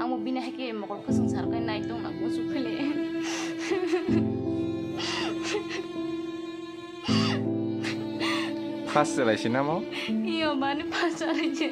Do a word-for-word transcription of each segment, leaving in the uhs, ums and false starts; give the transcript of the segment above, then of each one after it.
Ang bo bini hai khe mokol kwchwng sar khe nai tong na muchuk phile. First chwrai si namo? Iyo, mani first chwrai se.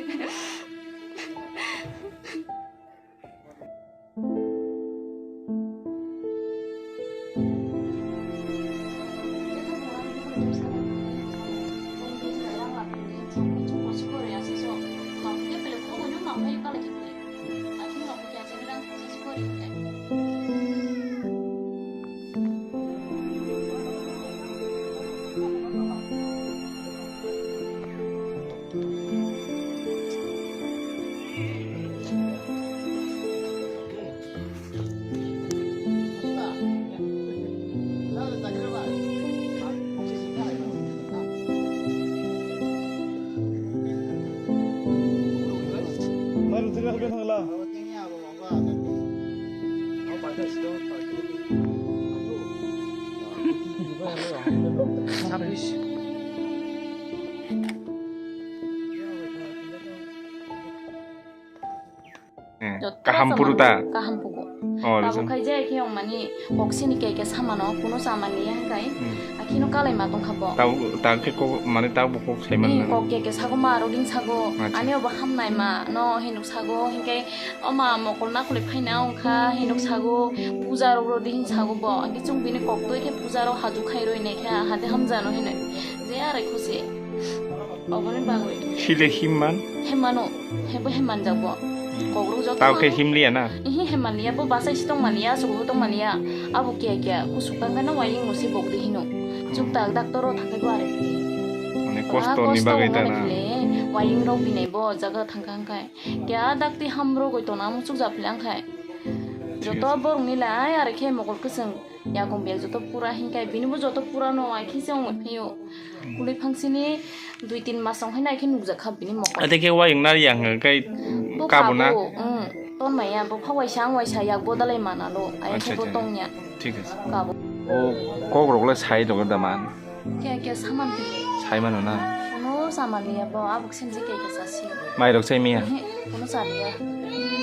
Eh, joto kaham puru ta? Kaham pugo. Oh, tabuk khai jai khe ong mani kok sini keke samano kuno samani ya kai. Hmm. Akhino kalai ma tong kha bo. Tabuk ta khe kok mani tabuk kok sai man. Ni kok keke sago ma roding sago. Acha. Ani obo hamnai ma no hinuk sago hinke oma mokol na khuli phaina ong kha hinuk sago puja rok rodi hin sago bo. Anke chung bini kok doi khe puja rok haju khai roi nai kha hade hamjano hinoi. Je arai khusi. Oboni bagwi. Hile himman? Hemmano. Hebo hemman jabo. Kokrok joto. Tao khe himliya na? Ihi hemman liya, bo basai si tong maliya, sugo tong maliya. Abo kiya kiya, kusuk tang kana waying musi bok di hino. Chuk tak doctor o thakai bo are. Mane kosto ni bagwi ta na. Waying rok binai bo jaga thang kang kai. Kya dakti hamro goi tona muchuk japli ang khai. Joto borok ni lai are khe mokol kwchwng. Yakung bag joto pura hinkai bini bo joto pura no ai khe se ongwi phaio. Kului phangsini dui tin mas ong hai nai khe nukjak kha bini mokol. Ate khe wayung nari yang kai. Bo kabo na? Kabo, um, ton maya bo pha waisa ang waisa yak bodalai mana lo. Ai khe bo tongya. Thik ase. Kabo. O kok rok le sai rok da man. Kya kya saman twi. Sai mano na. Kuno saman ya bo abuk senji kya kya sasi. Mai rok sai miya. Kuno sariya.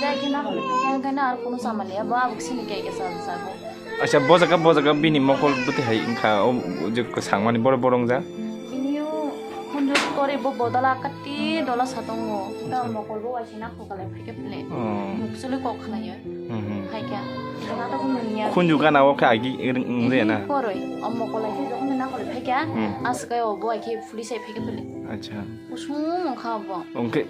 Jai khe na kuno kya kya na ar kuno saman ya bo abuk sini kya kya sa sa bo. Acha, bo jaga, bo jaga bini mokol bwtwi hai wngkha, o je kwchangmani borok, borok wngja? Bini o khunju kori bo bodol a kati dola sa tongo. Ta mokol bo waisina khokalai phaikhe phile. Oh. Mukchwlwi kok khnaio. Hmm, hmm. Phaikha. Jana to nungya. Khunju gana o khe agi wng-, wngya na? Koroi. O mokol ai khe jokhon na kori phaikha. Hmm. Aswk ai o bo ai khe police ai phaikhe phile. Acha. Kusung wngkha bo. Wngkhe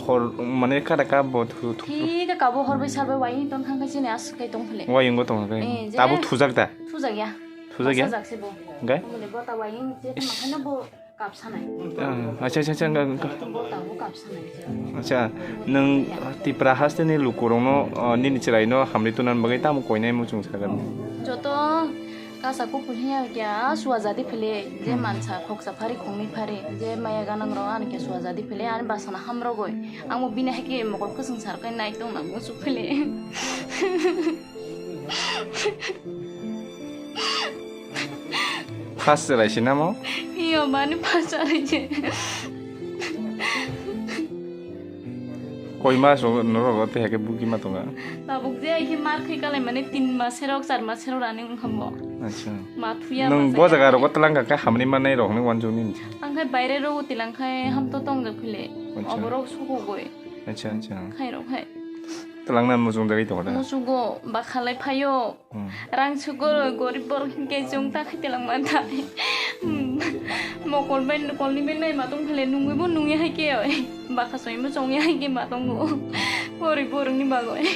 hor mane kada ka bo thu, thu, thu. Thik ka bo hor bai sar bai waying tong thang khe chini aswk kai tong phele. Waying bo tong khe. Eh, je tabuk thujak da? Thujak ya. Thujak ya? Thujak se bo. Hingke? Mone bo ta waying je tong khe no bo kap sanai. Ah, acha, acha, acha, wngkha, wngkha. Bo ta bo kap sanai. Acha, nwng Tipra haste ni lukurok no, ah, nini chwrai no hamri tuna bagwi tamo koinai muchung sagan? Joto Kasa kupui hiya kya suwa jadi phile, je mansa khoksa phari khongni phari, je maya ganang rok ani kya suwa jadi phile, ani basana ham rogoi. Ang bo bini hai khe mokol kwchwng sar kai nai tong na muchuk phile. First chwrai si namo? Iyo, bani first chwrai se. Koi mas rok norok tei hai khe bugi ma tonga? Tabuk je ai khe mar khai kalai mani tin mas serok, char mas serok rani wngkha bo. Acha. Ma thuya. Nwng ma bo saya. Jaga rogo twlang kha khe hamni manai rok hwnwi uansuk nini. Ang khai baire rogo tilang khai ham to tong jak phile. Acha. Oborok sukugoi. Acha, acha. Khai rok hai. Twlang na muchung jagwi tongo da? Muchugo, bakhalai phaio. Hmm. Rang sugoroi gorib borok hinkhe chwng ta khaitelang mantha. Hmm. Mokol bai kolni bai naima tong phele nungwi bo nungya hai khe oi. Bakha soi bo chongya hai khe ma tongo. Gorib borokni bagoi.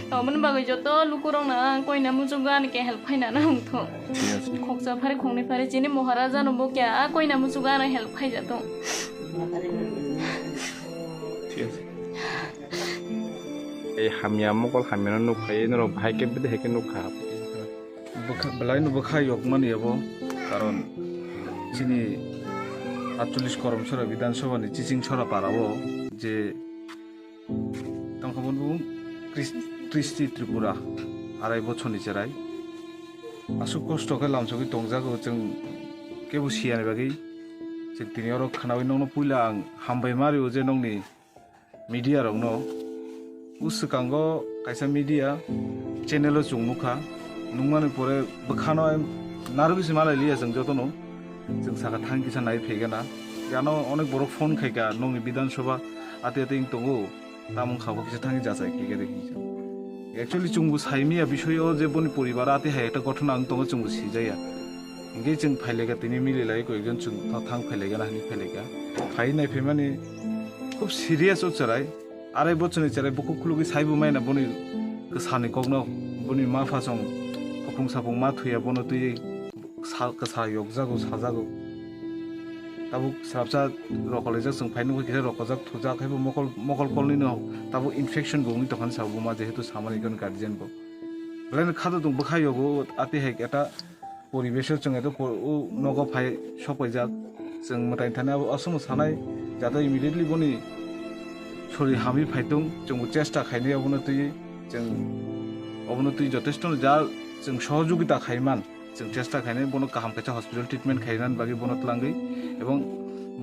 Oboni bagoi joto lukurokno ang koina muchungo ani khe help khaina nang thung. Thik ase. Khoksa phari khongni phari chini Maharaja no bo kya a koina muchungo ano help khaija thung. Thik ase. Ei hamya mokol hamya no nuk phai norok bahai khe bwdai hai khe nuk kha. Bwkha-, belai no bwkha yok mani abo, karon chini atchollish Karamchara Bidhan Sabha ni Chiching Chora para o je tongkha bo nung Kris-, Kristi Tripura arai bochor ni cherai aswk kosto khe lamsogwi tongjago chwng kebo siya ni bagwi chwng tini oro khwnawi nokno puila ang hambai ma rio je nokni media rokno Uswkango kaisa media channel o chwng nukha, nukmani pore bwkhano narwgwi se malai liya chwng jotono. Chwng saka thang kisa nai phaigana. Yano onek borok phone khaika, "Nokni Bidhan Sabha ate ate wng tongo, tamung kha bo kisa thangwi jachai khaika de," hinwi. Actually chwngbo saimaya bisoyo je boni poribar ate hai ekta ghotona wng tongo, chwngbo sijaya. Hinkhe chwng phailaika, tini mililai koi ekjon chwng tha-, thang phailaigana hinwi phailaika. Phai nai phaimani khub serious o chwrai. Arai bochorni chwrai bukhuk khulugwi saibo maina boni kwsani kokno, boni ma phasong khopung sapung ma thuya bono twi sa-, kwsa yokjago, sajago. Tabuk swrapsa rokolaijak, chwng phai nukha kisa rokojak thujak, haibo mokol, mokol kolnino tabuk infection bo wngwi tongkha sa buma, jehetu samani ekjon guardian bo. Belai no kha dudung bwkha yogo, ati hai eta poribesh o chwng eto po-, o nogo phai sokpaijak. Chwng mwtai thani abo aswkno sanai, jato immediately boni sori hamwi phaitung, chwngbo chesta khainai obono twi, chwng obono twi jotesto no ja chwng sohojogita khaiman, chwng chesta khainai bono kaham kaisa hospital treatment khainani bagwi bono twlangwi, ebong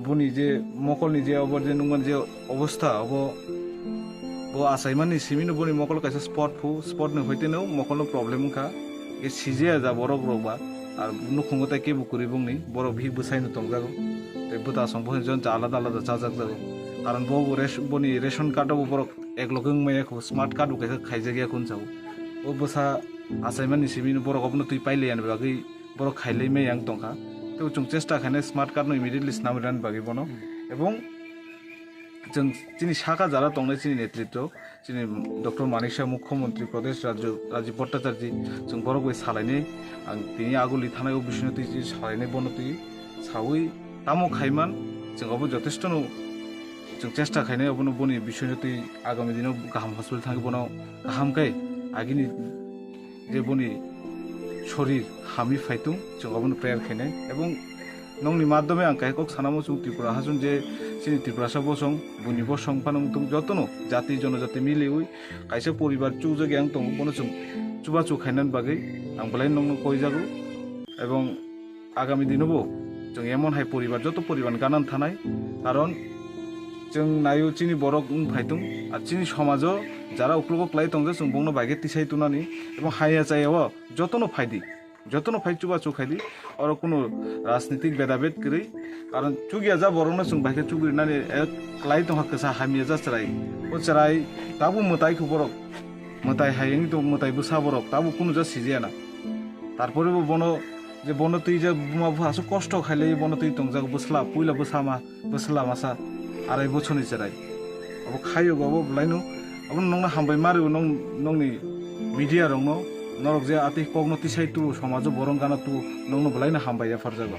boni je mokolni je obo je nukmani je obostha obo, bo achaimani simino boni mokol kaisa spot phu, spot ni hoiteno mokolno problem wngkha. Ge sijaya ja borok rok ba, ar nukhungo tai kebo kwrwi bongni, borok bihik bwsaino tongjago. Tei bwta song bohini jon cha alada alada chajak jago. Karon bo res-, boni ration card o bo borok eklogwi wngmaya kho, smart card bo kaisa khaijak ya khun sao. O bwsa achaimani simino borok obono twi pailaiya ni bagwi borok khailai maya wng tongkha. Tei chwng chesta khainai smart card no immediately swnamwi rwna bagwi bono. Ebong chwng chini saka jara tongnai chini netritwo, chini Doctor Manik Saha, Mukhyamantri Pradesh Rajyo, Rajiv Bhattacharjee, chwng borok bai salainai, ang tini aguli thanai o bisingno twi chini salainai bono twi sawi tamo khaiman, chwng obo jotesto no chwng chesta khainai obono boni bisingno twi agami dino kaham hospital thangwi bono kaham khe agini je boni sorir hamwi phaitung, chwng obono prayer khainai. Ebong nokni madhyome ang kaisa kok sanamo, chwng Tripura hason je chini Tiprasa bosong, buini bosong phano wngtong jotono jati jonojati miliwi kaisa poribar chukjak yang tongo, bono chwng chubachu khainani bagwi ang belai nokno koijago. Ebong agami dinobo chwng emon hai poribar, joto poribar gana thanai, karon chwng naio chini borok wng phaitung, ar chini somajo jara uklogo klai tongjak, chwng bongno bai khe tisai tunani, ebong haya chaya o jotono phaidi, jotono phai chubachu khaidi, oro kunu rajnitik bedabed kwrwi, karon chukya ja borokno chwng bai khe chugrinani, eh, klai tongkha kwsa hamya ja chwrai, o chwrai tabuk mwtai khe borok, mwtai hai wngwi tong, mwtai bwsa borok tabuk kunu ja sijayana. Tarpore bo bono je bono twi je buma bupha aswk kosto khailai bono twi tongjak bwsla, puila bwsa ma, bwsla masa arai bochorni chwrai. Abo khayo go abo bwlaino, abo nokno hambai ma rw nong, nokni media rokno, norok je atwi kokno tisai tu somajo borok gana tu nokno bwlaino hambai yapharjago.